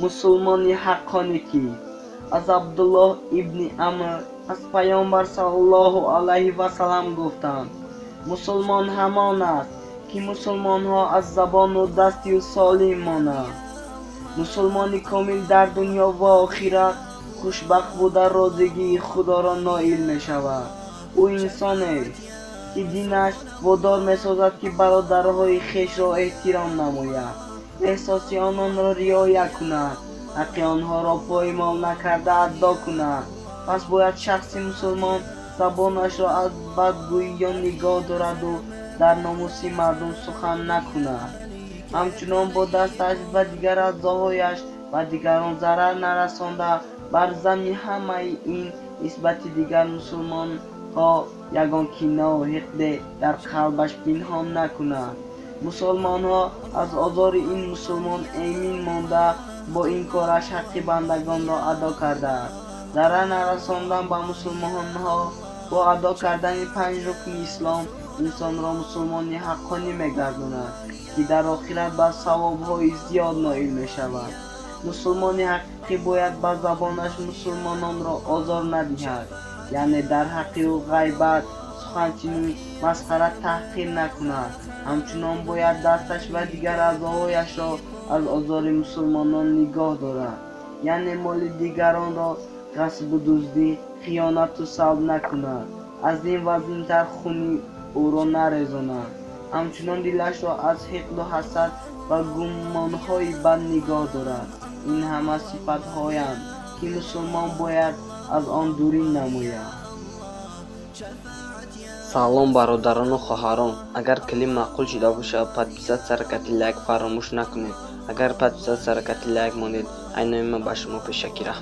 Мусулмони ҳаққонӣ кист? Аз Абдуллоҳ ибни Амр аз Паёмбар саллаллоҳу алайҳи васаллам гуфтанд: мусулмон ҳамон аст, ки мусулмонҳо аз забону дасти ӯ солим монанд. Мусулмони комил дар дунё ва охират хушбахт буда, розигии Худоро ноил мешавад. Ӯ инсонест, ки динаш водор месозад, ки бародарҳои хешро эҳтиром намояд, эҳсоси ононро риоя кунад, ҳаққи онҳоро поймол накарда адо кунад. Пас бояд шахси мусулмон забонашро аз бадгӯиён нигоҳ дораду дар номуси мардум сухан накунад. Ҳамчунон бо дасташ ва дигар аъзоҳояш ба дигарон зарар нарасонда, бар замми ҳамаи ин нисбати дигар мусулмонҳо ягон кинаву ҳиқде дар қалбаш пинҳон накунад. Мусулмонҳо аз озори ин мусулмон эмин монда, бо ин кораш ҳаққи бандагонро адо кардааст. Зарар нарасондан ба мусулмонҳо бо адо кардани панҷ рукни ислом инсонро мусулмони ҳаққонӣ мегардонад, ки дар охират ба савобҳои зиёд ноил мешавад. Мусулмони ҳақиқӣ бояд ба забонаш мусулмононро озор надиҳад, яъне дар ҳаққи ӯ ғайбат, суханчинӣ, масхара, таҳқир накунад. Ҳамчунон бояд дасташ ва дигар аъзоҳояшро аз озори мусулмонон нигоҳ дорад, яъне моли дигаронро ғасбу дуздӣ, хиёнату салб накунад, аз ин вазнинтар хуни ӯро нарезонад. Ҳамчунон дилашро аз ҳиқду ҳасад ва гумонҳои бад нигоҳ дорад. Ин ҳама сифатҳоянд, ки мусулмон бояд аз он дурӣ намояд. Салом, бародарону хоҳарон! Агар клип маъқул шида бошад, подписаться кати лайк фаромӯш накунед. Агар подписаться кати лайк монед, айнои ман ба шумо пешакӣ раҳмат.